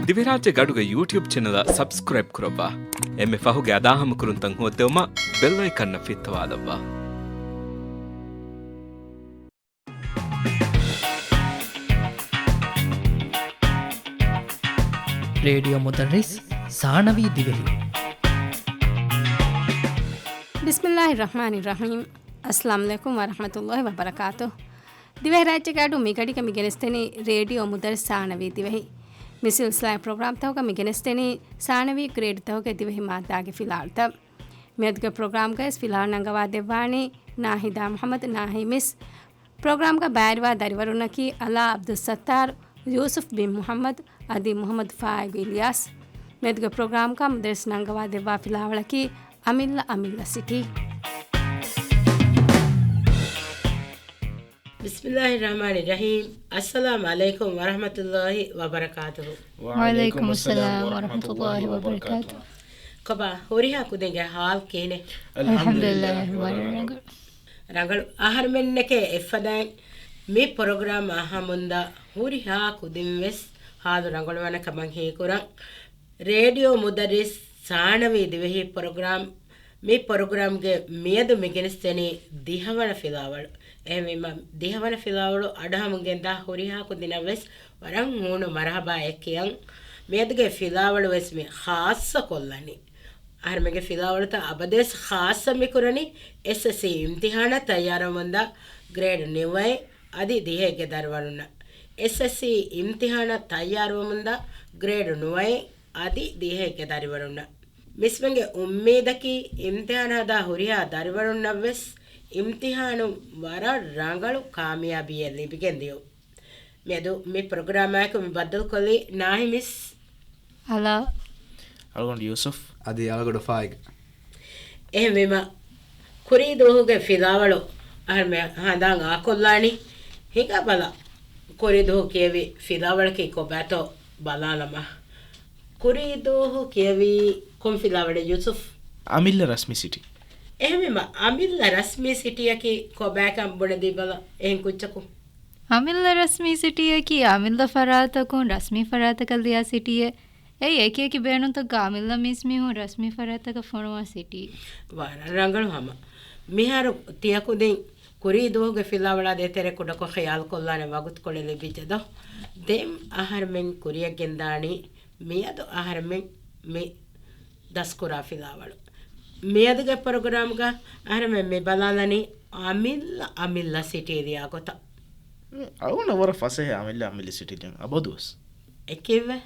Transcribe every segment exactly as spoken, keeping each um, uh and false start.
ދިވެހިރާއްޖޭގެ އަޑުގެ ޔޫޓިއުބް ޗެނަލަށް ސަބްސްކްރައިބް ކުރައްވާ. އެންމެ ފަހުގެ އަދާހަމަކުރުންތައް ހޯއްދެވުމަށް ބެލް އައިކަންއަށް ފިއްތަވާލައްވާ. ރޭޑިއޯ މުދައްރިސް ސާނަވީ ދިވެހި. ބިސްމިއްލާހި ރަޙްމާނި ރަޙީމް. އައްސަލާމު ޢަލައިކުމް ވަރަޙްމަތުﷲި ވަބަރަކާތުހު. ދިވެހިރާއްޖޭގެ އަޑު މިގަޑީގަ މިގެނެސްދެނީ ރޭޑިއޯ މުދައްރިސް ސާނަވީ ދިވެހި. މި ސިލްސިލާއިން ޕްރޮގްރާމްތަކުގަ މިގެނެސްދެނީ ސާނަވީ ގްރޭޑްތަކުގެ ދިވެހި މާއްދާގެ ފިލާވަޅުތައް. މިއަދުގެ ޕްރޮގްރާމްގަވެސް ފިލާވަޅު ނަންގަވާދެއްވާނީ ނާހިދާ މުޙައްމަދު ނާހި މިސް. ޕްރޮގްރާމްގަ ބައިވެރިވާ ދަރިވަރުންނަކީ އަލާ ޢަބްދުއްސައްތާރު، ޔޫސުފް ބިން މުޙައްމަދު އަދި މުޙައްމަދު ފާއިގު އިލްޔާސް. މިއަދުގެ ޕްރޮގްރާމްގަ މުދައްރިސް ނަންގަވާދެއްވާ ފިލާވަޅަކީ އަމިއްލަ އަމިއްލަ ސިޓީ. ބިސްމިއްލާހި ރަޙްމާނި ރަޙީމް. އައްސަލާމު ޢަލައިކުމް ވަރަޙްމަތުﷲި ވަބަރަކާތުހު. ވަޢަލައިކުމުއްސަލާމް ވަރަޙްމަތުﷲި ވަބަރަކާތުހު. ކޮބާ ހުރިހާ ކުދިންގެ ޙާލު ކިހިނެއް؟ އަލްޙަމްދުލިއްލާހި، ވަރަށް ރަނގަޅު. ރަނގަޅު. އަހަރުމެންނެކޭ އެއްފަދައިން މި ޕްރޮގްރާމް އަހަމުންދާ ހުރިހާ ކުދިން ވެސް ޙާލު ރަނގަޅުވާނެ ކަމަށް ހީކުރަން. ރޭޑިއޯ މުދައްރިސް ސާނަވީ ދިވެހި ޕްރޮގްރާމް، މި ޕްރޮގްރާމްގެ މިއަދު މިގެނެސްދެނީ ދިހަވަނަ ފިލާވަޅު. އެހެންވީމަ، ދިހަވަނަ ފިލާވަޅު އަޑުއަހަމުން ގެންދާ ހުރިހާ ކުދިންނަށް ވެސް ވަރަށް ހޫނު މަރުޙަބާއެއް ކިޔަން. މިއަދުގެ ފިލާވަޅު ވެސް މި ޚާއްޞަ ކޮށްލަނީ. އަހަރެމެންގެ ފިލާވަޅުތައް އަބަދުވެސް ޚާއްޞަ މި ކުރަނީ އެސްއެސްސީ އިމްތިޙާނަށް ތައްޔާރުވަމުންދާ ގްރޭޑް ނުވައެއް އަދި ދިހައެއްގެ ދަރިވަރުންނަށް. އެސްއެސްސީ އިމްތިޙާނަށް ތައްޔާރުވަމުންދާ ގްރޭޑް ނުވައެއް އަދި ދިހައެއްގެ ދަރިވަރުންނަށް. މިސްމެންގެ އުއްމީދަކީ އިމްތިޙާނު ހަދާ ހުރިހާ ދަރިވަރުންނަށްވެސް އިމްތިޙާނުން ވަރަށް ރަނގަޅު ކާމިޔާބީއެއް ލިބިގެން ދިޔުން. މިއަދު މި ޕްރޮގްރާމާއެކު މި ބައްދަލުކޮށްލީ ނާހި މިސް. އަލާ. އަޅުގަނޑު ޔޫސުފް. އަދި އަޅުގަނޑު ފާއިގް. އެހެންވީމަ، ކުރީ ދުވަހުގެ ފިލާވަޅު އަހަރެމެން ހަނދާން އާކޮށްލާނީ. ހިނގާ ބަލަ، ކުރީ ދުވަހު ކިޔެވި ފިލާވަޅަކީ ކޮބާތޯ ބަލާލަމާ. ކުރީ ދުވަހު ކިޔެވީ ކޮން ފިލާވަޅެއް ޔޫސުފް؟ އަމިއްލަ ރަސްމީ ސިޓީ. އެހެންވީމަ، އަމިއްލަ ރަސްމީ ސިޓީއަކީ ކޮބާކަން ބުނެދީބަލަ، އެހެން ކުއްޖަކު. އަމިއްލަ ރަސްމީ ސިޓީއަކީ އަމިއްލަ ފަރާތަކުން ރަސްމީ ފަރާތަކަށް ލިޔާ ސިޓީއެއް. އެއީ އެކިއެކި ބޭނުންތަކުގަ އަމިއްލަ މީސްމީހުން ރަސްމީ ފަރާތަކަށް ފޮނުވާ ސިޓީ. ވަރަށް ރަނގަޅު ހަމަ. މިހާރު ތިޔަ ކުދިން ކުރީ ދުވަހުގެ ފިލާވަޅާ ދޭތެރޭ ކުޑަކޮށް ޚިޔާލުކޮށްލާނެ ވަގުތުކޮޅެއް ލިބިއްޖެ ދޯ؟ ދެން އަހަރެމެން ކުރިއަށް ގެންދާނީ މިއަދު އަހަރެމެން މި ދަސްކުރާ ފިލާވަޅު. މިއަދުގެ ޕްރޮގްރާމްގަ އަހަރެމެން މި ބަލާލަނީ އަމިއްލަ އަމިއްލަ ސިޓީ ލިޔާ ގޮތަށް. އަޅުގަނޑަށް ވަރަށް ފަސޭހަ އަމިއްލަ އަމިއްލަ ސިޓީ ލިޔަން އަބަދުވެސް. އެކެއްވެ؟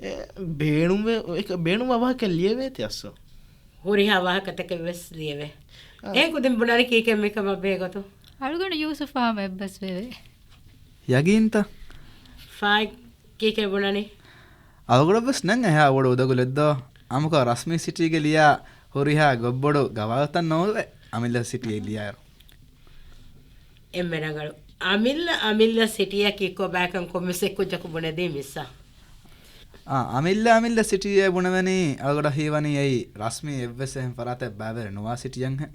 އެ، ބޭނުންވެ-، އެ، ބޭނުންވާ ވާހަކަ ލިޔެވޭތި އަސްލު. ހުރިހާ ވާހަކަތަކެއް ވެސް ލިޔެވޭ. އާ. އޭ ކުދިން ބުނާނީ ކީކޭ މިކަމަށް ބެހޭ ގޮތުން؟ އަޅުގަނޑު ޔޫސުފް ހަމަ އެއްބަސްވެވޭ. ޔަގީންތަ؟ ފާއިގް ކީކޭ ބުނަނީ؟ އަޅުގަނޑަށްވެސް ނެތް އެހާ ބޮޑު އުދަގުލެއް ދޯ. އަމަކަ ރަސްމީ ސިޓީގެ ލިޔާ ހުރިހާ ގޮށްބޮޑު ގަވާއިދުތައް ނޯވެ އަމިއްލަ ސިޓީއެއް ލިޔާއިރު. އެންމެ ރަނގަޅު. އަމިއްލަ އަމިއްލަ ސިޓީއަކީ ކޮބާކަން ކޮންމެސް އެއްކުއްޖަކު ބުނެދީ މިއްސަ. އާ، އަމިއްލަ އަމިއްލަ ސިޓީއޭ ބުނެވެނީ އަޅުގަޑަށް ހީވަނީ އެއީ ރަސްމީ އެއްވެސް އެހެން ފަރާތެއް ބައިވެރި ނުވާ ސިޓީއެއްހެން.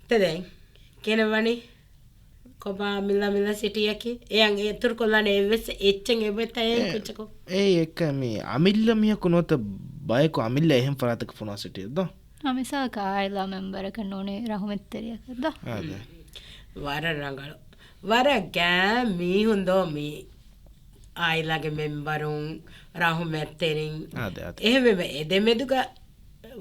ތެދެން ކިހިނެއް ވަނީ؟ ކޮބާ އަމިއްލަ އަމިއްލަ ސިޓީއަކީ؟ އެއަށް އިތުރުކޮށްލާނެ އެއްވެސް އެއްޗެއް އެބައޮތްތަ އެ އެ، ކުއްޖަކު؟ އެއީ އެއްކަ މި އަމިއްލަ މީހަކު ނުވަތަ ބަޔަކު އަމިއްލަ އެހެން ފަރާތަކަށް ފޮނުވާ ސިޓީއެއް ދޯ؟ އާ، މިސާލަކަށް އާއިލާ މެމްބަރަކަށް ނޫނީ ރަހުމަތްތެރިޔަކަށް ދޯ؟ އާދެ. ވަރަށް ރަނގަޅު. ވަރަށް ގާތް މީހުން ދޯ މީ؟ އާއިލާގެ މެމްބަރުން، ރަހުމަތްތެރިން. އާދެ، އާދެ. އެހެންވެ އެ ދެމެދުގަ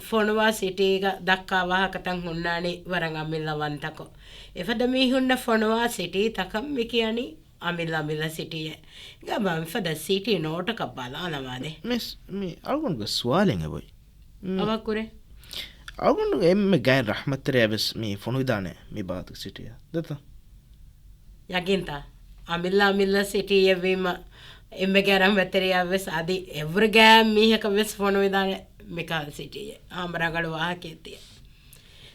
ފޮނުވާ ސިޓީގަ ދައްކާ ވާހަކަތައް ހުންނާނީ ވަރަށް އަމިއްލަވަންތަކޮށް. އެފަދަ މީހުންނަށް ފޮނުވާ ސިޓީތަކަށް މި ކިޔަނީ އަމިއްލަ އަމިއްލަ ސިޓީއޭ. އެހެންވީމަ މިފަދަ ސިޓީ ނޯޓަކަށް ބަލާލަމާދޭ. މިސް، މި އަޅުގަނޑުގެ ސުވާލެއް އެބައޮތް. މި އަވަހަށް ކުރޭ. އަޅުގަނޑު އެންމެ ގާތް ރަހުމަތްތެރިޔާ ވެސް މި ފޮނުވިދާނެ މި ބާވަތުގެ ސިޓީއަށް ދެތަ؟ ޔަގީންތަ؟ އަމިއްލަ އަމިއްލަ ސިޓީއެއްވީމަ، އެންމެ ގާތް ރަހުމަތްތެރިޔާ ވެސް އަދި އެވަރު ގާތް މީހަކަށް ވެސް ފޮނުވިދާނެ މިކަހަލަ ސިޓީއެއް. ހަމަ ރަނގަޅު ވާހަކައެއް ތިޔަ.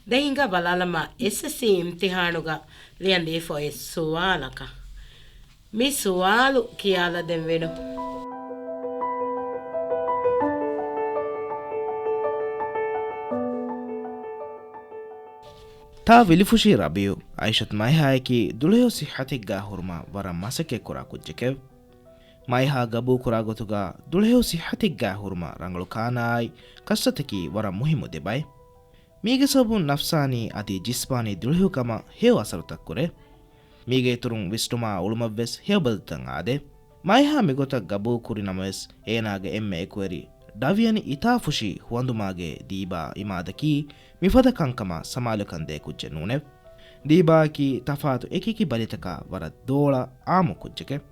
ދެން ހިނގާ ބަލާލަމާ، އެސްއެސްސީ އިމްތިހާނުގަ ލިޔަން ދީފަ އޮތް ސުވާލަކަށް. މި ސުވާލު ކިޔާލަދެން ވީނު. ތާ ވިލިފުށީ ރަބީޢު، އައިޝަތު މައިހާއަކީ ދުޅަހެޔޮ ސިއްހަތެއްގާ ހުރުމަށް ވަރަށް މަސައްކަތްކުރާ ކުއްޖެކެވެ. މައިހާ ގަބޫކުރާ ގޮތުގަ ދުޅަހެޔޮ ސިއްހަތެއްގަ ހުރުމަށް ރަނގަޅު ކާނާއާއި ކަސްރަތަކީ ވަރަށް މުހިއްމު ދެބައެއް. މީގެ ސަބަބުން ނަފްސާނީ އަދި ޖިސްމާނީ ދުޅަހެޔޮކަމަށް ހެޔޮ އަސަރުތައް ކުރޭ. މީގެ އިތުރުން ވިސްނުމާ އުޅުމަށްވެސް ހެޔޮ ބަދަލުތައް އާދޭ. މައިހާ މިގޮތަށް ގަބޫލުކުރި ނަމަވެސް، އޭނާގެ އެންމެ އެކުވެރި ޑަވިޔަނި އިތާފުށީ ހުވަނދުމާގޭ ދީބާ އިމާދަކީ މިފަދަ ކަންކަމަށް ސަމާލުކަން ދޭ ކުއްޖެއް ނޫނެވެ. ދީބާއަކީ ތަފާތު އެކިއެކި ބަލިތަކާ ވަރަށް ދޯޅަ އާއްމު ކުއްޖެކެވެ.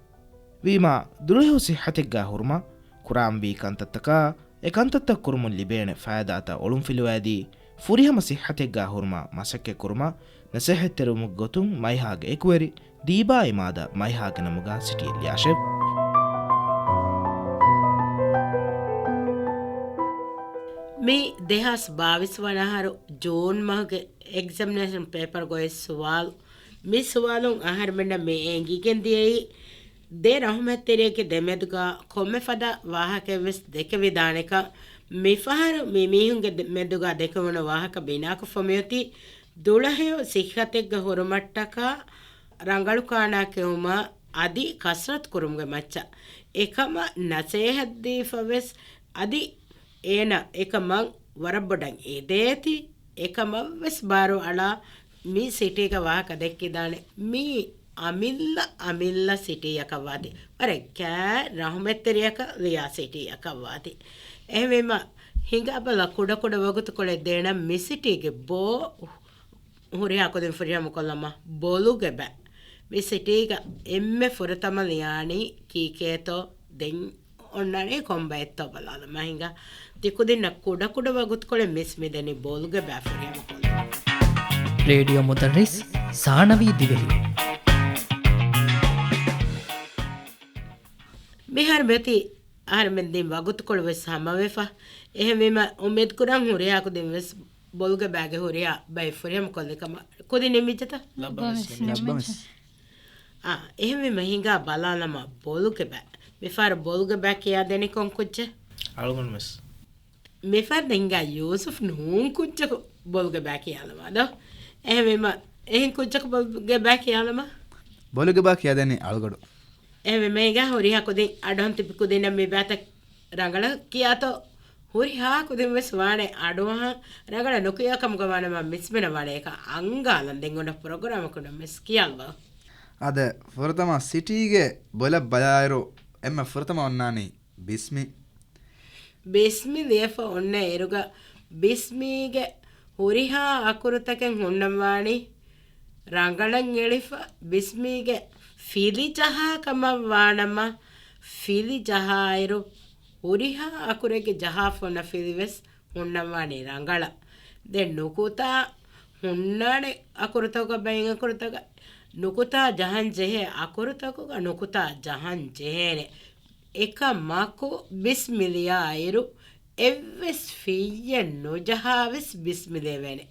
ވީމާ، ދުޅަހެޔޮ ސިއްހަތެއްގަ ހުރުމަށް ކުރާންވީ ކަންތައްތަކާ، އެ ކަންތައްތައް ކުރުމުން ލިބޭނެ ފައިދާތައް އޮޅުންފިލުވައިދީ، ފުރިހަމަ ސިއްހަތެއްގަ ހުރުމަށް މަސައްކަތްކުރުމަށް ނަސޭހަތްތެރިވުމުގެ ގޮތުން މައިހާގެ އެކުވެރި ދީބާ އިމާދަށް މައިހާގެ ނަމުގަ ސިޓީއެއް ލިޔާށެވެ. މި ދެހާސް ބާވީސް ވަނަ އަހަރު ޖޫން މަހުގެ އެގްޒަމިނޭޝަން ޕޭޕަރުގައި ސުވާލު. މި ސުވާލުން އަހަރެމެންނަށް މި އެނގިގެން ދިޔައީ، ދެ ރަހުމަތްތެރިއެއްގެ ދެމެދުގަ ކޮންމެ ފަދަ ވާހަކައެއްވެސް ދެކެވިދާނެކަން. މިފަހަރު މި މީހުންގެ ދެ-، މެދުގަ ދެކެވުނު ވާހަކަ ބިނާކޮށްފަ މިއޮތީ، ދުޅަހެޔޮ ސިއްހަތެއްގަ ހުރުމަށްޓަކާ ރަނގަޅު ކާނާ ކެއުމަށް އަދި ކަސްރަތު ކުރުމުގެ މައްޗަށް އެކަމަށް ނަސޭހަތް ދީފަވެސް، އަދި އޭނަ އެކަމަށް ވަރަށް ބޮޑަށް އެދޭތީ، އެކަމަށްވެސް ބާރު އަޅާ މި ސިޓީގަ ވާހަކަ ދެއްކިދާނެ. މީ އަމިއްލަ، އަމިއްލަ ސިޓީއަކަށްވާތީ. ވަރަށް ގާތް ރަހުމަތްތެރިއަކަށް ލިޔާ ސިޓީއަކަށްވާތީ. އެހެންވީމަ، ހިނގާބަލަ ކުޑަކުޑަ ވަގުތުކޮޅެއް ދޭނަން މި ސިޓީގެ ބޯ ހުރިހާ ކުދިން ފުރިހަމަކޮށްލަމާ. ބޮލުގެ ބައި. މި ސިޓީގަ އެންމެ ފުރަތަމަ ލިޔާނީ ކީކޭތޯ؟ ދެން އޮންނާނީ ކޮން ބައެއްތޯ ބަލާލަމާ ހިނގާ. ތި ކުދިންނަށް ކުޑަކުޑަ ވަގުތުކޮޅެއް މިސް މިދެނީ ބޮލުގެ ބައި ފުރިހަމަކޮށްލަން. ރޭޑިއޯ މުދައްރިސް ސާނަވީ ދިވެހި. މިހާރު މިއޮތީ އަހަރެމެން ދިން ވަގުތުކޮޅު ވެސް ހަމަވެފަ. އެހެންވީމަ، އުއްމީދު ކުރަން ހުރިހާ ކުދިން ވެސް ބޮލުގެ ބައިގެ ހުރިހާ ބައެއް ފުރިހަމަ ކޮށްލި ކަމަށް. ކުދިން ނިމިއްޖެތަ؟ ލައްބަވެސް ނިމިއްޖެ. އާ، އެހެންވީމަ ހިނގާ ބަލާލަމާ ބޮލުގެ ބައި. މިފަހަރު ބޮލުގެ ބައި ކިޔާދެނީ ކޮން ކުއްޖެއް؟ އަޅުގަނޑު މިސް. މިފަހަރު ހިނގާ ޔޫސުފް ނޫން ކުއްޖަކު ބޮލުގެ ބައި ކިޔާލަމާ ދޯ. އެހެންވީމަ، އެހެން ކުއްޖަކު ބޮލުގެ ބައި ކިޔާލަމާ. ބޮލުގެ ބައި ކިޔާދެނީ އަޅުގަޑު. އެހެންވީމަ ހިނގާ ހުރިހާ ކުދިން އަޑުއަހަން ތިބި ކުދިންނަށް މި ބައިތައް ރަނގަޅަށް ކިޔާތޯ؟ ހުރިހާ ކުދިން ވެސް ވާނެ އަޑުއަހަން. ރަނގަޅަށް ނުކިޔާ ކަމުގަ ވާނަމަ މިސްމެނަށް ވާނެ އެކަން އަންގާލަން. ދެން އޮންނަ ޕްރޮގްރާމަކުން މިސް ކިޔާލަ. އާދެ، ފުރަތަމަ ސިޓީގެ ބޮލަށް ބަލާއިރު އެންމެ ފުރަތަމަ އޮންނާނީ ބިސްމި. ބިސްމި ލިޔެފަ އޮންނަ އިރުގަ ބިސްމީގެ ހުރިހާ އަކުރުތަކެއް ހުންނަންވާނީ ރަނގަޅަށް އެޅިފަ. ބިސްމީގެ ފިލި ޖަހާ ކަމަށް ވާނަމަ، ފިލި ޖަހާއިރު ހުރިހާ އަކުރެއްގެ ޖަހާފަ އޮންނަ ފިލި ވެސް ހުންނަންވާނީ ރަނގަޅަށް. ދެން ނުކުތާ ހުންނާނެ އަކުރުތަކުގަ ބައިން އަކުރުތަކަށް ނުކުތާ ޖަހަން ޖެހޭ އަކުރުތަކުގަ ނުކުތާ ޖަހަން ޖެހޭނެ. އެކަމަކު ބިސްމި ލިޔާއިރު އެއްވެސް ފިއްޔެއް ނުޖަހާވެސް ބިސްމި ލިޔެވޭނެ.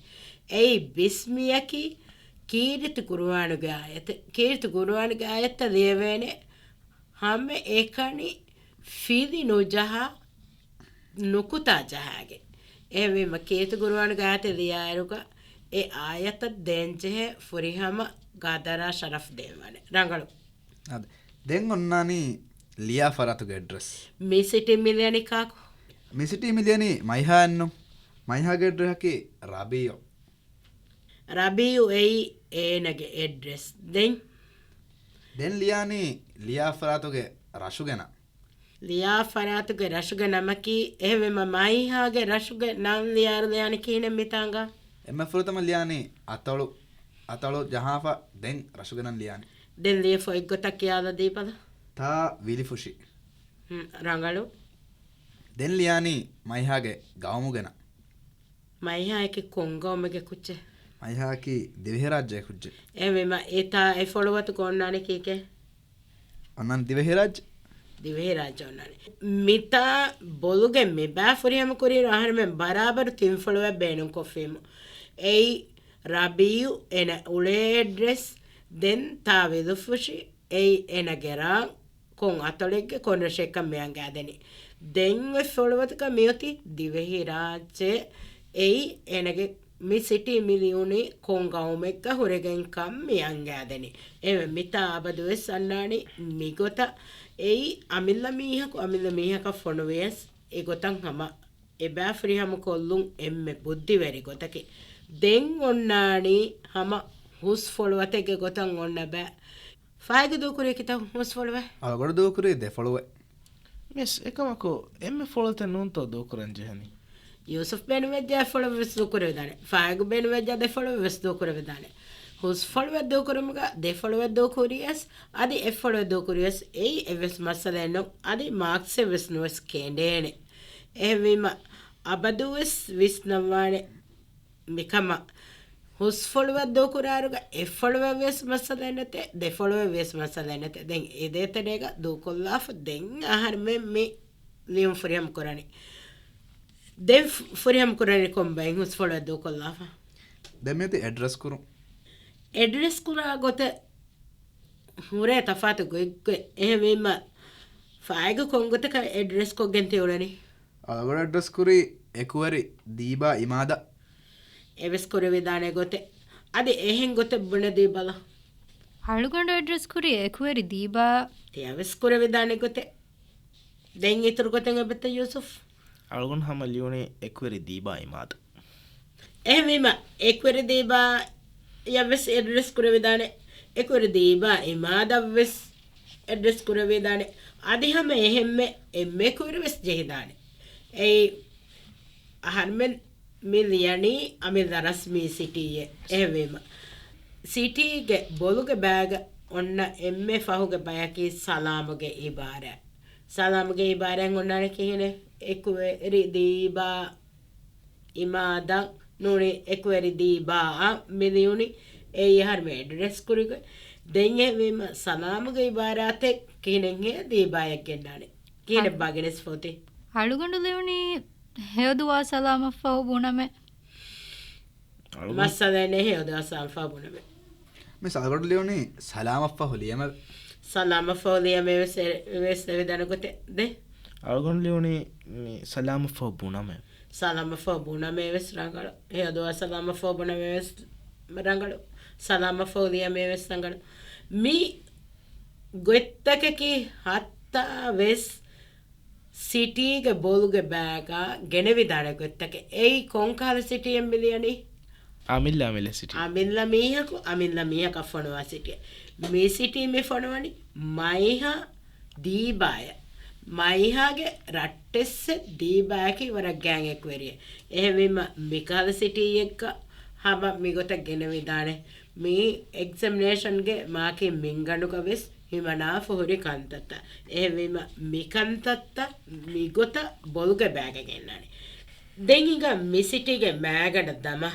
އެއީ ބިސްމިއަކީ ކީރިތި ޤުރުއާނުގެ އާޔަތެއް. ކީރިތި ޤުރުއާނުގެ އާޔަތްތައް ލިޔެވޭނެ. ހަމައެކަނި ފިލި ނުޖަހާ ނުކުތާ ޖަހާގެން. އެހެންވީމަ ކީރިތި ޤުރުއާނުގެ އާޔަތެއް ލިޔާއިރުގަ އެ އާޔަތަށް ދޭންޖެހޭ ފުރިހަމަ ގަދަރާ ޝަރަފް ދޭންވާނެ. ރަނގަޅު. އާދެ. ދެން އޮންނާނީ ލިޔާ ފަރާތުގެ އެޑްރެސް. މި ސިޓީ މި ލިޔަނީ ކާކު؟ މި ސިޓީ މި ލިޔަނީ މައިހާއެއްނު. މައިހާގެ އެޑްރެސްއަކީ ރަބީއު. ރަބީއު އެއީ އޭނަގެ އެޑްރެސް. ދެން؟ ދެން ލިޔާނީ ލިޔާ ފަރާތުގެ ރަށުގެ ނަން. ލިޔާ ފަރާތުގެ ރަށުގެ ނަމަކީ، އެހެންވީމަ މައިހާގެ ރަށުގެ ނަން ލިޔާއިރު ލިޔާނީ ކިހިނެއް މިތާނގަ؟ އެންމެ ފުރަތަމަ ލިޔާނީ އަތޮޅު. އަތޮޅު ޖަހާފަ ދެން ރަށުގެ ނަން ލިޔާނީ. ދެން ލިޔެފަ އޮތްގޮތަށް ކިޔާލަ ދީބަލަ. ތާ ވިލިފުށި. ހުން، ރަނގަޅު. ދެން ލިޔާނީ މައިހާގެ ގައުމުގެ ނަން. މައިހާއަކީ ކޮން ގައުމެއްގެ ކުއްޖެއް؟ މައިހާއަކީ ދިވެހިރާއްޖެ ކުއްޖެއް. އެހެންވީމަ އެތާ އެ ފޮޅުވަތުގަ އޮންނާނީ ކީކޭ؟ އޮންނާނީ ދިވެހިރާއްޖެ. ދިވެހިރާއްޖެ އޮންނާނީ. މިތާ ބޮލުގެ މި ބައި ފުރިހަމަ ކުރިއިރު އަހަރެމެން ބަރާބަރު ތިން ފޮޅުވަތް ބޭނުންކޮށްފީމު. އެއީ ރަބީއު އޭނަ އުޅޭ އެޑްރެސް، ދެން ތާ ވިލިފުށި، އެއީ އޭނަގެ ރަށް، ކޮން އަތޮޅެއްގެ ކޮން ރަށެއްކަން މި އަންގާދެނީ. ދެން އޮތް ފޮޅުވަތަކަށް މިއޮތީ ދިވެހިރާއްޖެ. އެއީ އޭނަގެ މި ސިޓީ މި ލިޔުނީ ކޮން ގައުމެއްގަ ހުރެގެންކަން މި އަންގާދެނީ. އެހެންވެ މިތާ އަބަދުވެސް އަންނާނީ މިގޮތަށް. އެއީ އަމިއްލަ މީހަކު އަމިއްލަ މީހަކަށް ފޮނުވިޔަސް އެގޮތަށް ހަމަ އެބައި ފުރިހަމަ ކޮށްލުން އެންމެ ބުއްދިވެރި ގޮތަކީ. ދެން އޮންނާނީ ހަމަ ހުސް ފޮޅުވަތެއްގެ ގޮތަށް އޮންނަ ބައި. ފާއިގު ދޫކުރީ ކިތައް ހުސް ފޮޅުވެ؟ އަޅުގަނޑު ދޫކުރީ ދެ ފޮޅުވެ. މިސް އެކަމަކު އެންމެ ފޮޅުތައް ނޫންތޯ ދޫކުރަން ޖެހެނީ؟ ޔޫސުފް ބޭނުންވެއްޖެ އެއް ފޮޅުވެސް ދޫކުރެވިދާނެ. ފާއިގު ބޭނުންވެއްޖެ ދެ ފޮޅުވެސް ދޫކުރެވިދާނެ. ހުސް ފޮޅުވެ ދޫކުރުމުގަ ދެ ފޮޅުވެ ދޫކުރިޔަސް، އަދި އެއް ފޮޅުވެ ދޫކުރިޔަސް، އެއީ އެއްވެސް މައްސަލައެއް ނޫން. އަދި މާކްސެއް ވެސް ނުވެސް ކެނޑޭނެ. އެހެންވީމަ، އަބަދުވެސް ވިސްނަންވާނެ މިކަމަށް. ހުސް ފޮޅުވެ ދޫކުރާއިރުގަ އެއް ފޮޅުވެ ވިޔަސް މައްސަލައެއް ނެތޭ، ދެ ފޮޅުވެ ވިޔަސް މައްސަލައެއް ނެތޭ. ދެން އެ ދޭތެރޭގަ ދޫކޮށްލާފަ ދެން އަހަރުމެން މި ލިޔުން ފުރިހަމަ ކުރަނީ. ދެން ފު-، ފުރިހަމަ ކުރަނީ ކޮން ބައިން ހުސް ފޮޅުވެ ދޫކޮށްލާފަ؟ ދެން މިއޮތީ އެޑްރެސް ކުރުން. އެޑްރެސް ކުރާ ގޮތެއް ހުރޭ ތަފާތު ގޮތްގޮތް. އެހެންވީމަ، ފާއިގު ކޮން ގޮތަކަށް އެޑްރެސް ކޮށްގެން ތިއުޅެނީ؟ އަޅުގަނޑު އެޑްރެސް ކުރީ އެކުވެރި ދީބާ އިމާދަށް. އެވެސް ކުރެވިދާނެ ގޮތެއް. އަދި އެހެން ގޮތެއް ބުނެދީބަލަ. އަޅުގަނޑު އެޑްރެސް ކުރީ އެކުވެރި ދީބާ. ތިޔަވެސް ކުރެވިދާނެ ގޮތެއް. ދެން އިތުރު ގޮތެއް އެބައްތަ ޔޫސުފް؟ އަޅުގަނޑު ހަމަ ލިޔުނީ އެކުވެރި ދީބާ އިމާދަށް. އެހެންވީމަ، އެކުވެރި ދީބާޔަށްވެސް އެޑްރެސް ކުރެވިދާނެ. އެކުވެރި ދީބާ އިމާދަށްވެސް އެޑްރެސް ކުރެވިދާނެ. އަދި ހަމަ އެހެންމެ އެންމެ އެކުވެރިވެސް ޖެހިދާނެ. އެއީ އަހަރުމެން މި ލިޔަނީ އަމިއްލަ ރަސްމީ ސިޓީއެއް. އެހެންވީމަ، ސިޓީގެ ބޮލުގެ ބައިގަ އޮންނަ އެންމެ ފަހުގެ ބަޔަކީ ސަލާމުގެ އިބާރާތް. ސަލާމުގެ އިބާރާތް އޮންނާނެ ކިހިނެއް؟ އެކުވެރި ދީބާ އިމާދަށް ނޫނީ އެކުވެރި ދީބާއަށް މި ލިޔުނީ. އެއީ އަހަރުމެން އެޑްރެސް ކުރިގޮތް. ދެން އެހެންވީމަ، ސަލާމުގެ އިބާރާތެއް ކިހިނެއްހޭ ދީބާޔަށް ގެންނާނެ؟ ކިހިނެއްބާ ގެނެސްފަ އޮތީ؟ އަޅުގަނޑު ލިޔުނީ ހެޔޮދުވާ ސަލާމަށްފަހު ބުނަމޭ. އަޅުގަނޑު މައްސަލައެއް ނެތް ހެޔޮދުވާ ސަލާމަށްފަހު ބުނަމޭ. މިސް އަޅުގަނޑު ލިޔުނީ ސަލާމަށްފަހު ލިޔަމެވެ. ސަލާމަށްފަހު ލިޔަމެވެސް އެ-، ވެސް އެވެދާނެ ގޮތެއް ދޭ. އަޅުގަނޑު ލިޔުނީ މި ސަލާމަށްފަހު ބުނަމޭ. ސަލާމަށްފަހު ބުނަމޭވެސް ރަނގަޅު. ހެޔޮދުވާ ސަލާމަށްފަހު ބުނަމޭވެސް ރަނގަޅު. ސަލާމަށްފަހު ލިޔަމޭވެސް ރަނގަޅު. މި ގޮތްތަކަކީ ހައްތާ ވެސް ސިޓީގެ ބޮލުގެ ބައިގަ ގެނެވިދާނެ ގޮތްތަކެއް. އެއީ ކޮންކަހަލަ ސިޓީއެއް މި ލިޔަނީ؟ އަމިއްލަ، އަމިއްލަ ސިޓީ. އަމިއްލަ މީހަކު، އަމިއްލަ މީހަކަށް ފޮނުވާ ސިޓީއެއް. މި ސިޓީ މި ފޮނުވަނީ މައިހާ ދީބާޔަށް. މައިހާގެ ރައްޓެއްސެއް ދީބާޔަކީ ވަރަށް ގާތް އެކުވެރިއެއް. އެހެންވީމަ، މިކަހަލަ ސިޓީއެއްގަ ހަމަ މިގޮތަށް ގެނެވިދާނެ. މީ އެގްޒަމިނޭޝަންގެ މާކިން މިންގަނޑުގަ ވެސް ހިމަނާފަ ހުރި ކަންތައްތައް. އެހެންވީމަ، މިކަންތައްތައް މިގޮތަށް ބޮލުގެ ބައިގަ ގެންނާނެ. ދެން ހިނގާ މި ސިޓީގެ މައިގަނޑަށް ދަމާ.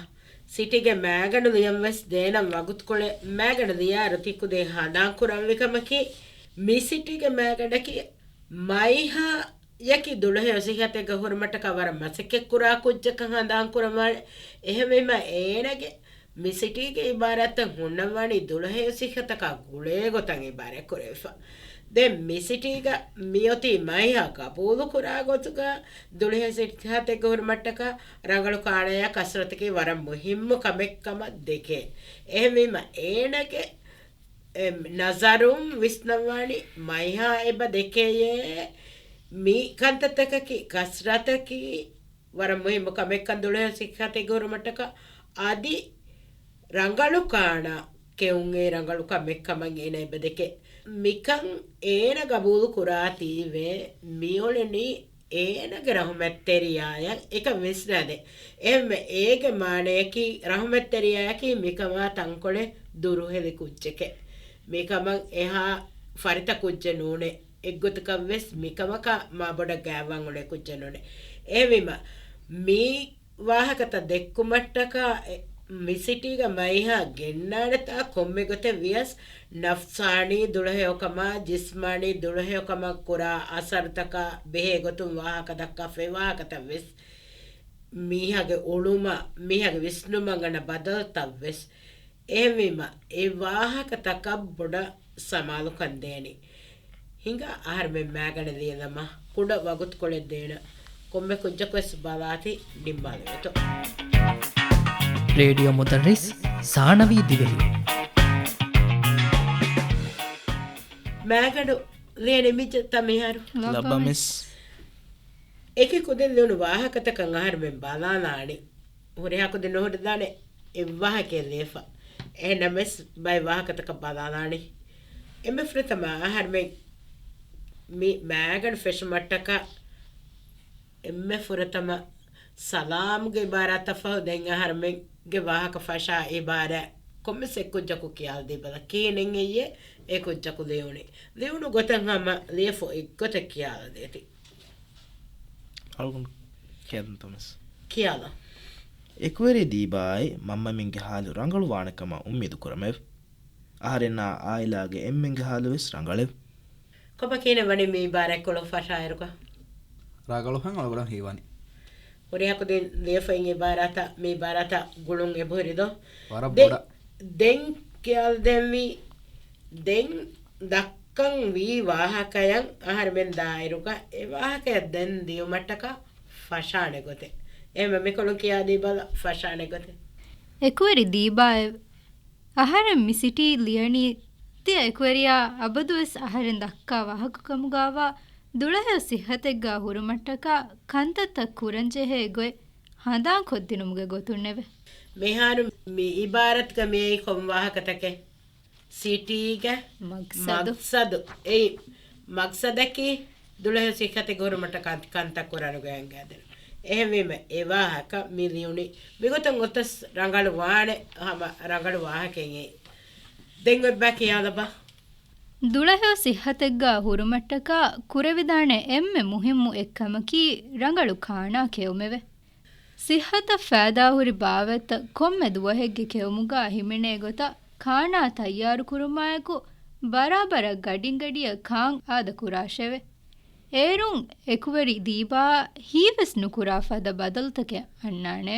ސިޓީގެ މައިގަނޑު ލިޔަން ވެސް ދޭނަން ވަގުތުކޮޅެއް. މައިގަނޑު ލިޔާއިރު ތި ކުދިން ހަނދާން ކުރަންވީ ކަމަކީ، މި ސިޓީގެ މައިގަނޑަކީ މައިހާ ޔަކީ ދުޅަހެޔޮ ސިއްހަތެއްގަ ހުރުމަށްޓަކާ ވަރަށް މަސައްކަތް ކުރާ ކުއްޖަކަށް ހަނދާން ކުރަންވާނެ. އެހެންވީމަ އޭނަގެ މި ސިޓީގެ އިބާރާތްތައް ހުންނަންވާނީ ދުޅަހެޔޮ ސިއްހަތަކާ ގުޅޭ ގޮތަށް އިބާރާތް ކުރެވިފަ. ދެން މި ސިޓީގަ މިއޮތީ މައިހާ ގަބޫލު ކުރާ ގޮތުގަ ދުޅަހެޔޮ ސިއްހަތެއްގަ ހުރުމަށްޓަކާ ރަނގަޅު ކާނަޔާ ކަސްރަތަކީ ވަރަށް މުހިއްމު ކަމެއް ކަމަށް ދެކޭ. އެހެންވީމަ އޭނަގެ އެ، ނަޒަރުން ވިސްނަންވާނީ މައިހާ އެބަ ދެކެޔޭ މި ކަންތައްތަކަކީ ކަސްރަތަކީ ވަރަށް މުހިއްމު ކަމެއްކަން ދުޅަހެޔޮ ސިއްހަތެއްގަ ހުރުމަށްޓަކާ އަދި ރަނގަޅު ކާނާ ކެއުން އެއީ ރަނގަޅު ކަމެއް ކަމަށް އޭނަ އެބަ ދެކޭ. މިކަން އޭނަ ގަބޫލު ކުރާތީވެ މިއުޅެނީ އޭނަގެ ރަހުމަތްތެރިޔާޔަށް އެކަން ވިސްނާދޭ. އެހެންވެ އޭގެ މާނަޔަކީ ރަހުމަތްތެރިޔާޔަކީ މިކަމާ ތަންކޮޅެއް ދުރުހެލި ކުއްޖެކޭ. މިކަމަށް އެހާ ފަރިތަ ކުއްޖެއް ނޫނޭ. އެއްގޮތަކަށްވެސް މިކަމަކާ މާބޮޑަށް ގާތްވާން އުޅޭ ކުއްޖެއް ނޫނޭ. އެހެންވީމަ މި ވާހަކަތައް ދެއްކުމަށްޓަކާ އެ، މި ސިޓީގަ މައިހާ ގެންނާނެތާ ކޮންމެ ގޮތެއް ވިޔަސް ނަފްސާނީ ދުޅަހެޔޮކަމާ، ޖިސްމާނީ ދުޅަހެޔޮކަމަށް ކުރާ އަސަރުތަކާ ބެހޭ ގޮތުން ވާހަކަ ދައްކާފައި ވާހަކަތައް ވެސް މީހާގެ އުޅުމަށް، މީހާގެ ވިސްނުމަށް އަންނަ ބަދަލުތައް ވެސް. އެހެންވީމަ، އެ ވާހަކަތަކަށް ބޮޑަށް ސަމާލުކަން ދޭނީ. ހިނގާ އަހަރުމެން މާގަނޑަށް ލިޔެލަމާ، ކުޑަ ވަގުތުކޮޅެއް ދޭނަން. ކޮންމެ ކުއްޖަކުވެސް ބަލާތި ނިންމާލެވޭތޯ. ރޭޑިއޯ މުދައްރިސް ސާނަވީ ދިވެހި. މާގަނޑު ލިޔެނީ މިއްޒަތަ މިހާރު؟ ލައްބަ ލައްބަ މިސް. މިސް. އެކި ކުދިން ލިޔުނު ވާހަކަތަކަށް އަހަރުމެން ބަލާލާނެ. ހުރިހާ ކުދިން ނުހުރެދާނެ އެއްވާހަކައެއް ލިޔެފަ. އެހެންނަމަވެސް ބައެއް ވާހަކަތަކަށް ބަލާލާނެ. އެންމެ ފުރަތަމަ އަހަރުމެން މި މައިގަނޑު ފެށުމަށްޓަކާ އެންމެ ފުރަތަމަ ސަލާމްގެ އިބާރާތަށް ފަހު ދެން އަހަރުމެންގެ ވާހަކަ ފަށާ އިބާރާތް ކޮންމެސް އެއް ކުއްޖަކު ކިޔާލަދީބަލަ. ކިހިނެއް އެއްޔޭ އެ ކުއްޖަކު ލިޔުނީ؟ ލިޔުނު ގޮތަށް ހަމަ ލިޔެފަ އެއްގޮތަށް ކިޔާލަދޭތި. އަޅުގަނޑު ކިޔަންތަ މިސް؟ ކިޔާލަ. އެކުވެރި ދީބާއާއި މަންމަމެންގެ ހާލު ރަނގަޅުވާނެ ކަމަށް އުއްމީދު ކުރަމެވެ. އަހަރެންނާ އާއިލާގެ އެންމެންގެ ހާލުވެސް ރަނގަޅެވެ. ކޮބާ ކިހިނެއް ވަނީ މި އިބާރާތްކޮޅު ފަށާއިރުގަ؟ ރަނގަޅުކަން އަޅުގަނޑަށް ހީވަނީ. ހުރިހާ ކުދިން ލިޔެފައި އިބާރާތަށް މި އިބާރާތަށް ގުޅުން އެބަހުރި ދޯ؟ ވަރަށް ދެ-، ބޮޑަށް. ދެން ކިޔާލަދެންވީ، ދެން ދައްކަން ވީ ވާހަކަޔަށް އަހަރުމެން ދާއިރުގަ އެ ވާހަކަޔަށް ދެން ދިޔުމަށްޓަކާ ފަށާނެ ގޮތެއް. އެހެންވެ މިކޮޅުން ކިޔާދީބަލަ ފަށާނެ ގޮތެއް. އެކުވެރި ދީބާއެވެ. އަހަރެން މި ސިޓީ ލިޔަނީ ތިޔަ އެކުވެރިޔާ އަބަދުވެސް އަހަރެން ދައްކާ ވާހަކަކަމުގާވާ ދުޅަހެޔޮ ސިއްހަތެއްގާ ހުރުމަށްޓަކާ ކަންތައްތައް ކުރަންޖެހޭ ގޮތް ހަނދާންކޮށްދިނުމުގެ ގޮތުންނެވެ. މިހާރު މި އިބާރާތްގަ މިއީ ކޮން ވާހަކަތަކެއް؟ ސިޓީގެ މަގްސަދު. މަގްސަދު. އެއީ މަގްސަދަކީ ދުޅަހެޔޮ ސިއްހަތެއް ހުރުމަށްޓަކާ ކަން-، ކަންތައް ކުރާނެ ގޮތް އަންގާދޭނެ. އެހެންވީމަ އެ ވާހަކަ މި ލިޔުނީ މިގޮތަށް އޮތަސް ރަނގަޅު ވާނެ ހަމަ ރަނގަޅު ވާހަކައެއް. ދެން އޮތްބާ ކިޔާލަބާ. ދުޅަހެޔޮ ސިއްހަތެއްގާ ހުރުމަށްޓަކާ ކުރެވިދާނެ އެންމެ މުހިއްމު އެއްކަމަކީ ރަނގަޅު ކާނާ ކެއުމެވެ. ސިއްހަތަށް ފައިދާހުރި ބާވަތްތައް ކޮންމެ ދުވަހެއްގެ ކެއުމުގާ ހިމެނޭ ގޮތަށް ކާނާ ތައްޔާރުކުރުމާއެކު، ބަރާބަރަށް ގަޑިންގަޑިއަށް ކާން އާދަކުރާށެވެ. އޭރުން އެކުވެރި ދީބާއަށް ހީވެސް ނުކުރާ ފަދަ ބަދަލުތަކެއް އަންނާނެ.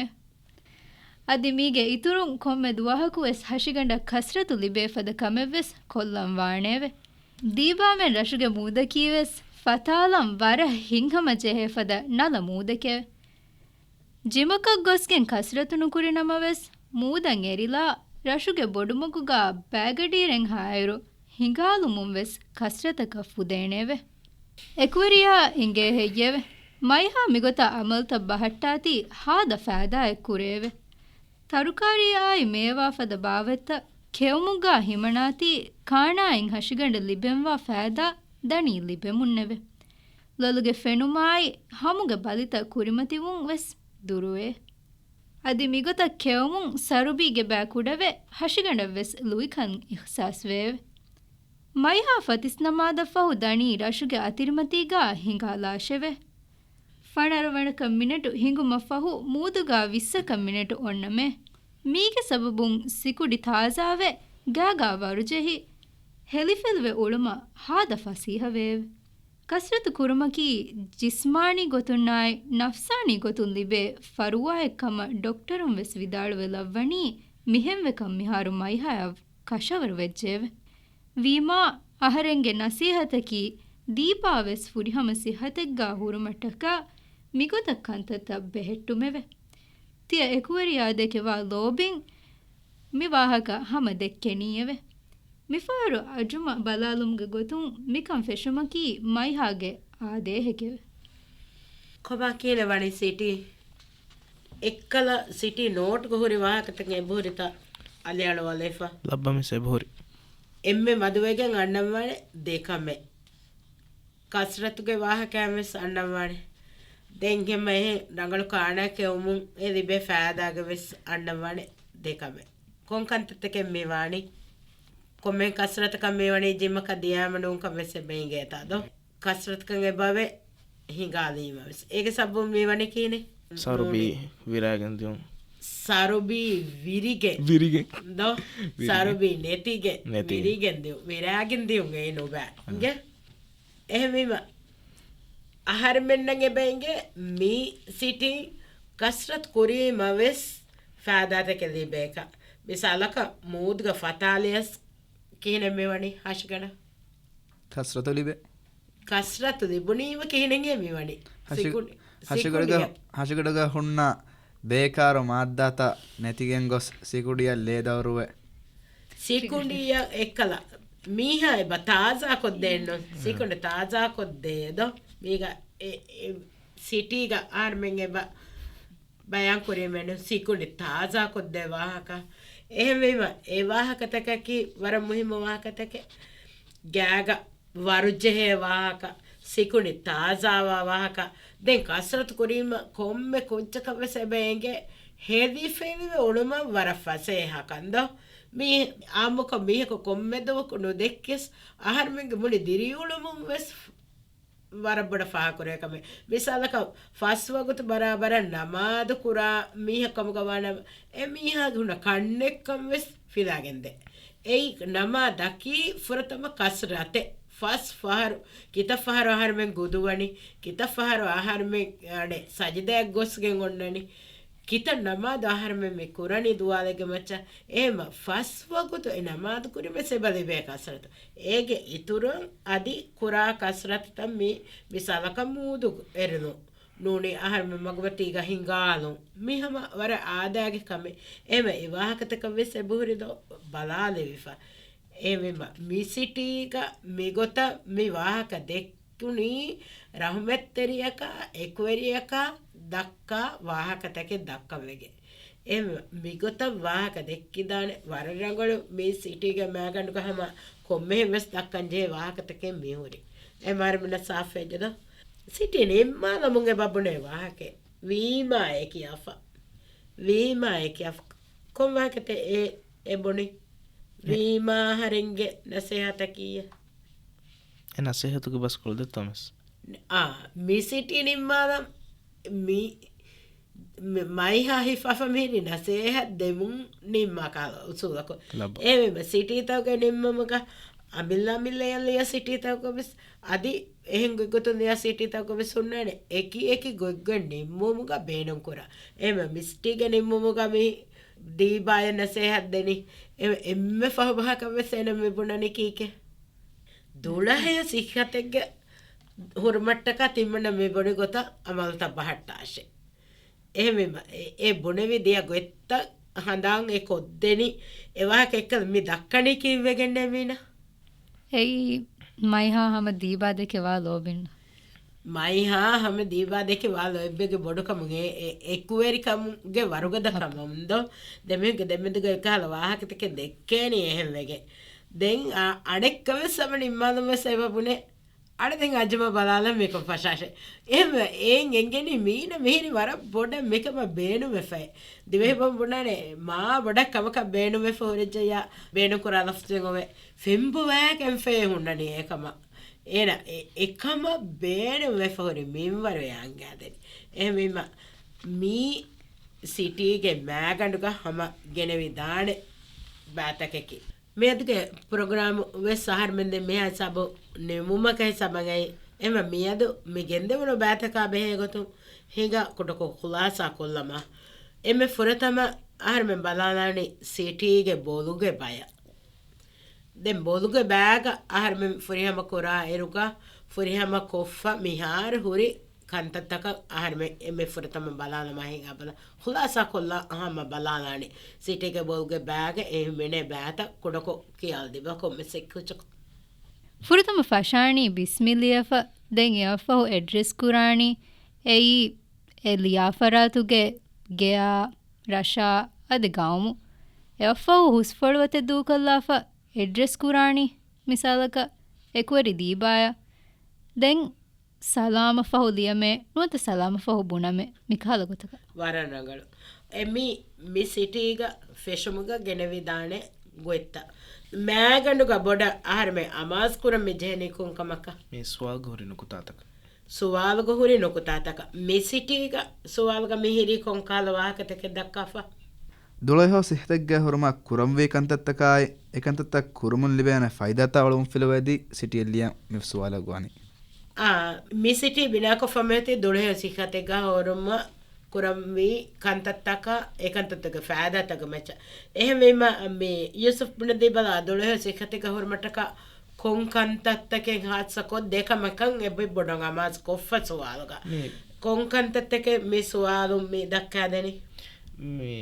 އަދި މީގެ އިތުރުން ކޮންމެ ދުވަހަކުވެސް ހަށިގަނޑަށް ކަސްރަތު ލިބޭ ފަދަ ކަމެއްވެސް ކޮށްލަން ވާނެއެވެ. ދީބާމެން ރަށުގެ މޫދަކީވެސް ފަތާލަން ވަރަށް ހިތްހަމަ ޖެހޭ ފަދަ ނަލަ މޫދެކެވެ. ޖިމަކަށް ގޮސްގެން ކަސްރަތު ނުކުރި ނަމަވެސް، މޫދަށް އެރިލާ ރަށުގެ ބޮޑުމަގުގާ ބައިގަޑިއިރެއްހާއިރު ހިނގާލުމުން ވެސް ކަސްރަތަކަށް ފުދޭނެއެވެ. އެކުވެރިޔާ އިނގޭ ހެއްޔެވެ؟ މައިހާ މިގޮތަށް އަމަލުތައް ބަހައްޓާތީ ހާދަ ފައިދާއެއް ކުރެއެވެ. ތަރުކާރީއާއި މޭވާ ފަދަ ބާވަތްތައް ކެއުމުގާ ހިމަނާތީ ކާނާއިން ހަށިގަނޑަށް ލިބެންވާ ފައިދާ ދަނީ ލިބެމުންނެވެ. ލޮލުގެ ފެނުމާއި ހަމުގެ ބަލިތައް ކުރިމަތިވުން ވެސް ދުރުވޭ. އަދި މިގޮތަށް ކެއުމުން ސަރުބީގެ ބައި ކުޑަވެ ހަށިގަނޑަށް ވެސް ލުއިކަން އިހްސާސްވެއެވެ. މައިހާ ފަތިސް ނަމާދަށް ފަހު ދަނީ ރަށުގެ އަތިރިމަތީގާ ހިނގާލާށެވެ. ފަނަރަވަނަކަށް މިނެޓު ހިނގުމަށް ފަހު މޫދުގާ ވިއްސަކަށް މިނެޓު އޮންނަމޭ. މީގެ ސަބަބުން ސިކުޑި ތާޒާވެ، ގާގާ ވަރުޖެހި، ހެލިފެލިވެ އުޅުމަށް ހާދަ ފަސޭހަވެއެވެ. ކަސްރަތު ކުރުމަކީ ޖިސްމާނީ ގޮތުންނާއި ނަފްސާނީ ގޮތުން ލިބޭ ފަރުވާއެއް ކަމަށް ޑޮކްޓަރުން ވެސް ވިދާޅުވެ ލައްވަނީ މިހެންވެކަން މިހާރު މައިހާއަށް ކަށަވަރު ވެއްޖެއެވެ. ވީމާ، އަހަރެންގެ ނަސޭހަތަކީ ދީބާ ވެސް ފުރިހަމަ ސިއްހަތެއްގާ ހުރުމަށްޓަކާ މިގޮތަށް ކަންތައްތައް ބެހެއްޓުމެވެ. ތިޔަ އެކުވެރިޔާ ދެކެވާ ލޯބިން މި ވާހަކަ ހަމަ ދެއްކެނީއެވެ. މިފަހަރު އަޖުމަ ބަލާލުމުގެ ގޮތުން މިކަން ފެށުމަކީ މައިހާގެ އާދޭހެކެވެ. ކޮބާ ކިހިނެއް ވަނީ ސިޓީ؟ އެއްކަލަ ސިޓީ ނޯޓްގަ ހުރި ވާހަކަތަކެއް އެބަހުރިތަ އަލިއަޅުވާލައިފަ؟ ލައްބަ މިސް އެބަހުރި. އެންމެ މަދުވެގެން އަންނަންވާނެ ދެ ކަމެއް. ކަސްރަތުގެ ވާހަކައިން ވެސް އަންނަންވާނެ. ދެން ހަމަ އެހެން ރަނގަޅު ކާނާ ކެއުމުން އެ ލިބޭ ފައިދާގެ ވެސް އަންނަންވާނެ ދެ ކަމެއް. ކޮން ކަންތައްތަކެއް މި ވާނީ؟ ކޮންމެ ކަސްރަތަކަށް މި ވަނީ ޖިމަކަށް ދިޔާމަ ނޫންކަން ވެސް އެބަ އިނގޭތާ ދޯ؟ ކަސްރަތަކަށް އެބަވެ ހިނގާލީމަ ވެސް. އޭގެ ސަބަބުން މި ވަނީ ކިހިނެއް؟ ސަރުބީ ނޫނީ. ވިރާގެން ދިޔުން. ސަރުބީ ވިރިގެން. ވިރިގެން. ދޯ؟ ވިރިގެން. ސަރުބީ ނެތިގެން. ނެތިގެން. ވިރިގެން ދިޔުން. ވިރާގެން ދިޔުން އެއީ ނުބައި. އަހަ. އިނގޭ؟ އެހެންވީމަ، އަހަރެމެންނަށް އެބަ އިނގޭ މި ސިޓީން ކަސްރަތު ކުރީމަ ވެސް ފައިދާތަކެއް ލިބޭކަށް. މިސާލަކަށް މޫދުގަ ފަތާލިޔަސް ކިހިނެއް މިވަނީ ހަށިގަނޑަށް؟ ކަސްރަތު ލިބޭ. ކަސްރަތު ލިބުނީމަ ކިހިނެއް މިވަނީ؟ ހަށި-، ސިކުޑި-، ހަށިގަޑުގަ، ސިކުޑިއަށް. ހަށިގަޑުގަ ހުންނަ ބޭކާރު މާއްދާތައް ނެތިގެން ގޮސް ސިކުޑިއަށް ލޭ ދައުރުވެ. ސިކުޑިއަށް އެއްކަލަ. މީހާ އެބަ ތާޒާ ކޮށްދޭންނު، ސިކުނޑި ތާޒާ ކޮށްދޭ ދޯ. މީގަ އެ، އެ، ސިޓީގަ އަހަރުމެން އެބަ ބަޔާން ކުރީމެން ސިކުނޑި ތާޒާ ކޮށްދޭ ވާހަކަ. އެހެންވީމަ، އެ ވާހަކަތަކަކީ ވަރަށް މުހިއްމު ވާހަކަތަކެއް. ގާގަ ވަރުޖެހޭ ވާހަކަ، ސިކުނޑި ތާޒާވާ ވާހަކަ. ދެން ކަސްރަތު ކުރީމަ ކޮންމެ ކުއްޖަކަށް ވެސް އެބަ އެނގޭ ހެދިފެލިވެ އުޅުމަށް ވަރަށް ފަސޭހަ ކަން ދޯ. މީ އާއްމުކޮށް މީހަކު ކޮންމެ ދުވަހަކު ނުދެއްކިޔަސް އަހަރުމެންގެ މުޅި ދިރިއުޅުމުން ވެސް ވަރަށް ބޮޑަށް ފާހަގަކުރެވޭ ކަމެއް. މިސާލަކަށް، ފަސް ވަގުތު ބަރާބަރަށް ނަމާދު ކުރާ މީހެއް ކަމުގަ ވާނަމަ، އެ މީހާގެ ހުންނަ ކަންނެއްކަން ވެސް ފިލާގެންދޭ. އެއީ ނަމާދަކީ ފުރަތަމަ ކަސްރަތެއް. ފަސް ފަހަރު، ކިތައް ފަހަރު އަހަރުމެން ގުދުވަނީ، ކިތައް ފަހަރު އަހަރުމެން އަނެއް ސަޖިދައަށް ގޮސްގެން އޮންނަނީ، ކިތައް ނަމާދު އަހަރުމެން މި ކުރަނީ ދުވާލެއްގެ މައްޗަށް. އެހެމަ ފަސް ވަގުތު އެ ނަމާދު ކުރި ވެސް އެބަ ލިބޭ ކަސްރަތު. އޭގެ އިތުރުން އަދި ކުރާ ކަސްރަތުތައް މި، މިސާލަކަށް މޫދު އެރުނު ނޫނީ އަހަރުމެން މަގުމަތީގަ ހިނގާލުން. މި ހަމަ ވަރަށް އާދައިގެ ކަމެއް. އެހެމަ އެ ވާހަކަތަކަށް ވެސް އެބަހުރި ދޯ ބަލާލެވިފަ. އެހެންވީމަ މި ސިޓީގަ މިގޮތަށް މި ވާހަކަ ދެއްކުނީ ރަހުމަތްތެރިޔަކާ އެކުވެރިޔަކާ ދައްކާ ވާހަކަތަކެއް ދައްކަން ވެގެން. އެހެންވީމަ މިގޮތަށް ވާހަކަ ދެއްކިދާނެ ވަރަށް ރަނގަޅު. މި ސިޓީގެ މައިގަނޑުގަ ހަމަ ކޮންމެހެން ވެސް ދައްކަން ޖެހޭ ވާހަކަތަކެއް މިހުރި. އެ މާރުމިނަ ސާފެއްޖެ ދޯ. ސިޓީ ނިންމާލަމުން އެބަ ބުނޭ ވާހަކައެއް. ވީމާއޭ ކިޔާފަ. ވީމާއޭ ކިޔާފަ. ކޮން ވާހަކަތެއް އެ، އެ ބުނި؟ ވީމާ އަހަރެންގެ ނަސޭހަތަކީ. އެ ނަސޭހަތުގެ ބަސްކޮޅު ދެއްތޯ މިސް؟ އާ، މި ސިޓީ ނިންމާލަން މި، މި، މައިހާ ހިފާފަ މިހިރީ ނަސޭހަތް ދެމުން ނިންމާ ކަހަލަ އުސޫލަކު. ލައްބަ. އެހެންވީމަ ސިޓީތަކުގެ ނިންމުމުގަ އަމިއްލަ އަމިއްލައަށް ލިޔާ ސިޓީތަކުގަ ވެސް އަދި އެހެން ގޮތްގޮތުން ލިޔާ ސިޓީތަކުގަ ވެސް ހުންނާނެ އެކި އެކި ގޮތްގޮތް ނިންމުމުގަ ބޭނުން ކުރާ. އެހެންވީމަ މި ސިޓީގެ ނިންމުމުގަ މި ދީބާޔަށް ނަސޭހަތް ދެނީ. އެ، އެންމެ ފަހު ބަހަކަށް ވެސް އޭނަ މި ބުނަނީ ކީކޭ؟ ދުޅަހެޔޮ ސިއްހަތެއްގެ ހުރުމަށްޓަކާ ތިންވަނަ މި ބުނި ގޮތަށް އަމަލުތައް ބަހައްޓާށޭ. އެހެންވީމަ، އެ، އެ ބުނެވި ދިޔަ ގޮތްތައް ހަނދާން އެ ކޮށްދެނީ، އެ ވާހަކަ އެއްކަލަ މި ދައްކަނީ ކީއްވެގެންނޭ މީނާ؟ އެއީ މައިހާ ހަމަ ދީބާ ދެކެ ވާ ލޯބިން. މައިހާ ހަމަ ދީބާ ދެކެ ވާ ލޯތްބެއްގެ ބޮޑުކަމުން އެ، އެ، އެކުވެރިކަމުގެ ވަރުގަދަކަމުން ދޯ. ދެމީހުންގެ ދެމެދުގަ އެކަހަލަ ވާހަކަތަކެއް ދެއްކޭނީ އެހެންވެގެން. ދެން އަ، އަނެއްކާވެސް ހަމަ ނިންމާލަން ވެސް އެބަ ބުނޭ. އަޅެ ދެން އަޖުމަ ބަލާލަން މިކޮން ފަށާށޭ. އެހެންވެ، އެއިން އެނގެނީ މީނަ މިހިރީ ވަރަށް ބޮޑަށް މިކަމަށް ބޭނުންވެފައި. ދިވެހިބަހުން ބުނާނެ، މާ ބޮޑަށް ކަމަކަށް ބޭނުންވެފަ ހުރެއްޖެއްޔާ، ބޭނުންކުރާ ލަފްޒެއް އޮވޭ. ފެންބޮވާގެންފައި ހުންނަނީ އެކަމަށް. އޭނަ އެ، އެކަމަށް ބޭނުންވެފަ ހުރި މިންވަރު އެ އަންގާދެނީ. އެހެންވީމަ، މީ ސިޓީގެ މައިގަނޑުގަ ހަމަ ގެނެވިދާނެ ބައިތަކަކީ. މިއަދުގެ ޕްރޮގްރާމް ވެސް އަހަރުމެން ދެން މިހާ ހިސާބު ނިމުމަކަށް ހިސާބަށް އައި. އެމަ މިއަދު މި ގެންދެވުނު ބައިތަކާ ބެހޭ ގޮތުން ހިނގާ ކުޑަކޮށް ޚުލާސާ ކޮށްލަމާ. އެންމެ ފުރަތަމަ އަހަރުމެން ބަލާލާނީ ސިޓީގެ ބޮލުގެ ބަޔަށް. ދެން ބޮލުގެ ބައިގަ އަހަރުމެން ފުރިހަމަ ކުރާ އިރުގަ ފުރިހަމަ ކޮށްފަ މިހާރު ހުރި ކަންތައްތަކަށް އަހަރުމެން އެންމެ ފުރަތަމަ ބަލާލަމާ ހިނގާ ބަލަ. ޚުލާސާ ކޮށްލާ ހަމަ ބަލާލާނީ. ސިޓީގެ ބޮލުގެ ބައިގަ އެހެން މިނޭ ބައިތައް ކުޑަކޮށް ކިޔާލަދީބަ ކޮންމެސް އެއްކުއްޖަކު. ފުރަތަމަ ފަށާނީ ބިސްމިއްލިޔަފަ، ދެން އެއަށްފަހު އެޑްރެސް ކުރާނީ. އެއީ އެ ލިޔާފަރާތުގެ ގެއާ، ރަށާ، އަދި ގައުމު. އެއަށްފަހު ހުސްފޮޅުވަތެއް ދޫކޮށްލާފަ އެޑްރެސް ކުރާނީ. މިސާލަކަށް އެކުވެރި ދީބާޔަށް. ދެން ސަލާމަށްފަހު ލިޔަމޭ، ނުވަތަ ސަލާމަށްފަހު ބުނަމޭ، މިކަހަލަ ގޮތަކަށް. ވަރަށް ރަނގަޅު. އެ މި، މި ސިޓީގަ ފެށުމުގަ ގެނެވިދާނެ ގޮތްތައް. މައިގަނޑުގަ ބޮޑަށް އަހަރުމެން އަމާޒު ކުރަން މި ޖެހެނީ ކޮން ކަމަކަށް؟ މި ސުވާލުގަ ހުރި ނުކުތާތަކަށް. ސުވާލުގަ ހުރި ނުކުތާތަކަށް. މި ސިޓީގަ ސުވާލުގަ މި ހިރީ ކޮން ކަހަލަ ވާހަކަތަކެއް ދައްކާފަ؟ ދުޅަހެޔޮ ސިއްހަތެއްގެ ހުރުމަށް ކުރަންވީ ކަންތައްތަކާއި، އެ ކަންތައްތައް ކުރުމުން ލިބޭނެ ފައިދާތައް އަޅުވަން ފިލުވައިދީ ސިޓީއަށް ލިޔަން މި ސުވާލަށް ގޮވަނީ. އާ، މި ސިޓީ ބިނާކޮށްފަ މިއޮތީ ދުޅަހެޔޮ ސިއްހަތެއްގަ ހުރުމަށް ކުރަންވީ ކަންތައްތަކާ، އެ ކަންތައްތަކުގެ ފައިދާތަކުގެ މައްޗަށް. އެހެންވީމަ، މި ޔޫސުފް ބުނެދީބަލަ ދުޅަހެޔޮ ސިއްހަތެއްގަ ހުރުމަށްޓަކާ ކޮން ކަންތައްތަކެއް ހާއްސަކޮށް ދެކަމަކަށް އެބަ ބޮޑަށް އަމާޒު ކޮށްފަ ސުވާލުގަ. މި ކޮން ކަންތައްތަކެއް މި ސުވާލުން މި ދައްކާދެނީ؟ މި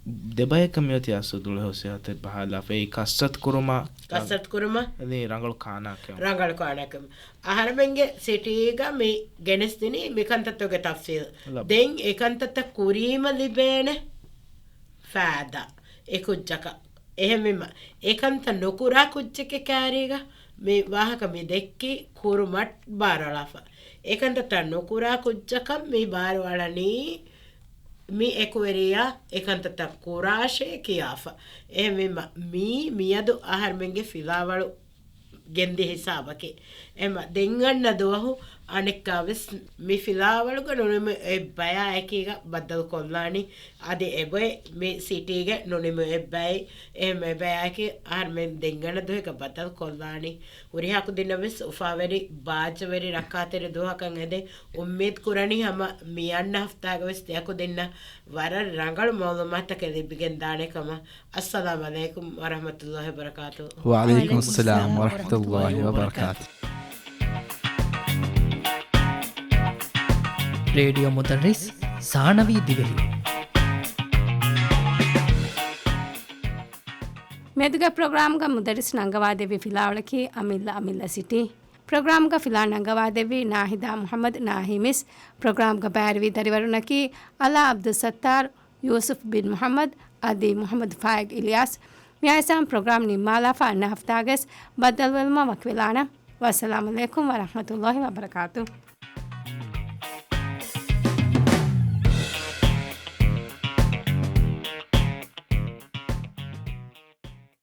ދެބަޔަކަށް މިއޮތީ އަސްލު ދުޅަހެޔޮ ސިޔާސަތެއް ބަހާލާފަ އެއީ ކަސްރަތު ކުރުމަށް. ކަސްރަތު ކުރުމަށް. އެނީ ރަނގަޅު ކާނާކެއް. ރަނގަޅު ކާނާކެއް. އަހަރެމެންގެ ސިޓީގަ މި ގެނެސްދިނީ މިކަންތައްތަކުގެ ތަފްސީލް. ލަބު. ދެން އެކަންތައްތައް ކުރީމަ ލިބޭނެ ފާއިދާ އެ ކުއްޖަކަށް. އެހެންވީމަ، އެކަންތައް ނުކުރާ ކުއްޖެއްގެ ކާރީގަ މި ވާހަކަ މި ދެއްކީ ކުރުމަށް ބާރުއަޅާފަ. އެކަންތައްތައް ނުކުރާ ކުއްޖަކަށް މި ބާރުއަޅަނީ މި އެކުވެރިޔާ އެކަންތައްތައް ކުރާށޭ ކިޔާފަ. އެހެންވީމަ، މީ މިއަދު އަހަރެމެންގެ ފިލާވަޅު ގެންދި ހިސާބަކީ. އެމަ ދެން އަންނަ ދުވަހު އަނެއްކާވެސް މި ފިލާވަޅުގަ ނުނިމި އެއްބަޔާއެކީގަ ބައްދަލު ކޮށްލާނީ. އަދި އެބޮތް މި ސިޓީގެ ނުނިމި އެއްބައި، އެހެން އެބަޔާއެކީ އަހަރެމެން ދެން އަންނަ ދުވަހުގަ ބައްދަލު ކޮށްލާނީ. ހުރިހާ ކުދިންނަށް ވެސް އުފާވެރި ބާއްޖަވެރި ރައްކާތެރި ދުވަހަކަށް އެދެން އުއްމީދު ކުރަނީ ހަމަ މި އަންނަ ހަފްތާގަ ވެސް ތިޔަ ކުދިންނަށް ވަރަށް ރަނގަޅު މައުލޫމާތަކެއް ލިބިގެން ދާނެ ކަމަށް. އައްސަލާމް ޢަލައިކުމް ވަރަޙްމަތުﷲި ވަބަރަކާތު. ވަޢަލައިކުމް އައްސަލާމް ވަރަޙްމަތުﷲި ވަބަރަކާތު. ރޭޑިއޯ މުދައްރިސް ސާނަވީ ދިވެހި. މިއަދުގެ ޕްރޮގްރާމްގަ މުދައްރިސް ނަންގަވާދެއްވި ފިލާވަޅަކީ އަމިއްލަ އަމިއްލަ ސިޓީ. ޕްރޮގްރާމްގަ ފިލާ ނަންގަވާދެއްވީ ނާހިދާ މުޙައްމަދު ނާހީމިސް. ޕްރޮގްރާމްގަ ބައިވެރިވި ދަރިވަރުންނަކީ އަލާ ޢަބްދުއްސައްތާރު، ޔޫސުފް ބިން މުޙައްމަދު އަދި މުޙައްމަދު ފާއިގް އިލްޔާސް. މިއާއެއްސަމަ ޕްރޮގްރާމް ނިންމާލާފަ އަންނަ ހަފްތާގަސް ބައްދަލުވެލުމަށް ވަކިވެލާނަން. ވައްސަލާމް ޢަލައިކުމް ވަރަޙްމަތުﷲި ވަބަރަކާތު.